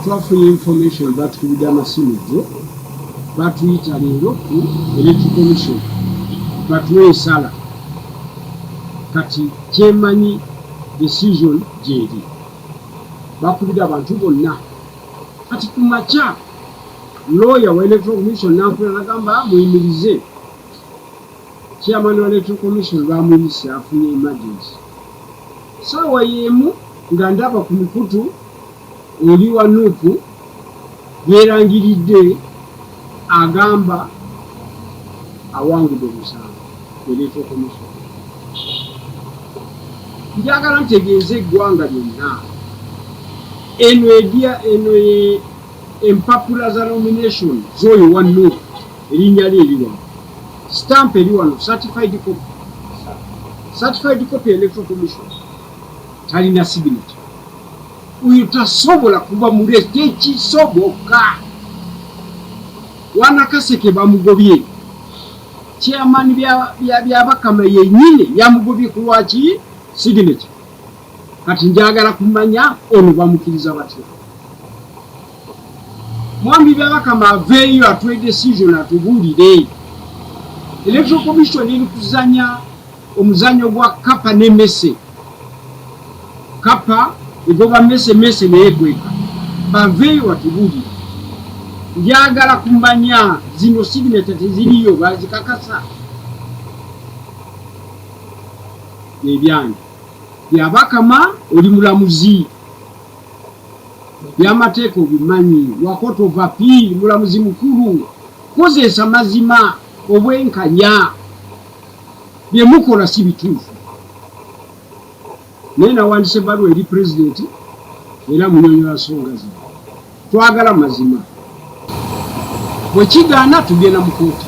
Twafunye information, batukubidde amasimu jjo, batuyita leero ku Electoral Commission batuwe ensala. Kati kyemanyi, decision gyeri, bakubidde abantu bonna. Kati ku makya lawyer wa Electoral Commission nankula nagamba muyimirize, chairman wa Electoral Commission bamuyise, afunye emergency. Saawa y'emu nga ndaba ku mikutu oli wa NUP yeerangiridde, agamba awangudde omusango Electoral Commission. Njagala ntegeeze eggwanga lyonna, eno edya eno ye empapula za nomination z'oyo wa NUP, erinnya lye eri wano, stamp eri wano, certified copy, certified copy. Electoral Commission talina signature, oyo tasobola kuba mule, tekisoboka. Wanakaseke bamugobye, chairman Byabakama yennyini yamugobye ku lwaki? Signature. Kati njagala kumanya ono bamukiriza batya? Mwami Byabakama aveeyo atuwe decision, atubuulire. Electoral Commission eri kuzanya omuzanyo gwa kapa ne mese, kapa egoba mese, mese neyekweka. Baveeyo batubuulire. Njagala kumanya zino signature teziriyo, bazikakasa? Ebyange, Byabakama, oli mulamuzi, byamateeka obimanyi, wa Court of Appeal, mulamuzi mukulu, kozesa mazima, obwenkanya. Byemukola si bituufu. Naye nawandisa ebbaluwa eri Pulezidenti era munyonyola nsonga zino. Twagala mazima. Bwe kigaana, tugenda mu kooti.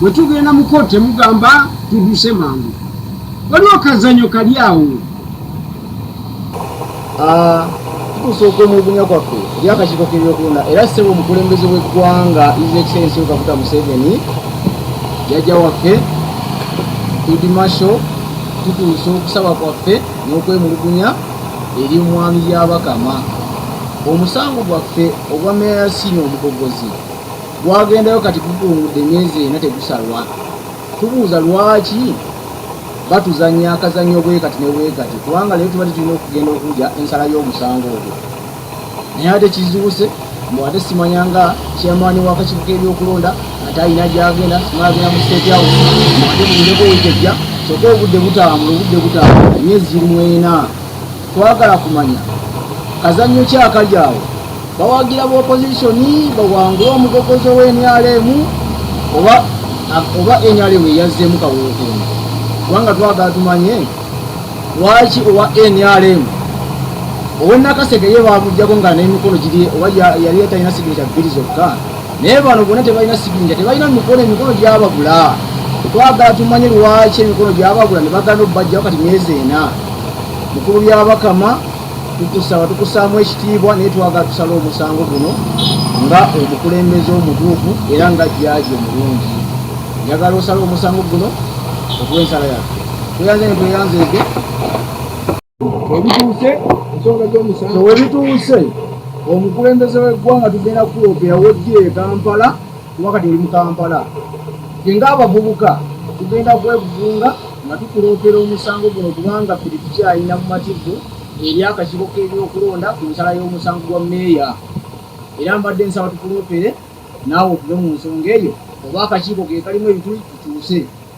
Bwe tugenda mu kooti, temugamba tuduse mangu, waliwo kazanyo kali awo. Tutuusa okwemulugunya kwaffe eri akakiiko k'ebyokulonda era ssebo omukulembeze w'eggwanga, His Excellency Kaguta Museveni, jjajja waffe Field Marshal. Tutuusa okusaba kwaffe n'okwemulugunya eri mwami Byabakama. Omusango gwaffe ogwa Meya Yasini Omugogozi gwagendayo, kati gukungudde emyezi 4 tegusalwa. Tubuuza lwaki batuzanya akazannyo bwe kati ne bwe kati, kubanga leero tubadde tulina okugenda okulya ensala y'omusango ogwo, naye ate kizuuse mbu ate simanya nga chairman w'akakiiko k'ebyokulonda ate alina gyagenda, simanya agenda mu State House, mbu ate mulindeko wiiki ejja. Kyokka obudde butambula, obudde butambula, emyezi giri 4. Twagala kumanya kazannyo ki akali awo. Bawagira ba opposition bawangule omugogozo w'NRM oba NRM eyazzeemu kawookendo? Kubanga twagala tumanye lwaki owa NRM ow'e Nakaseke ye bamugjako nga n'emikono giri, oba yali talina signature bbiri zokka, naye bano bonna tebalina signature, tebalina mikono, emikono gyababula. Twagala tumanye lwaki emikono gyababula ne bagana obbajjawo kati myezi 4. Mukulu Byabakama, tukusaba, tukusaamu ekitiibwa, naye twagala tusale omusango guno nga omukulembeze omutuufu era nga jjaaji omulungi. Njagala osale omusango guno okuwa ensala yaffe. Tweyanze ne tweyanzeege. Webituuse ensonga z'omusango. Webituuse, omukulembeze w'eggwanga, tugenda kukulopera wojja e Kampala, kuba kati oli mu Kampala. Ffe ng'abavubuka tugenda kwegugunga nga tukulopera omusango guno, kubanga ffe tetukyalina bumativu eri akakiiko k'ebyokulonda ku nsala y'omusango gwa meeya. Era mbadde nsaba tukulopere naawe otuve mu nsonga eyo, oba akakiiko ke kalimu ebituli, tukyuse.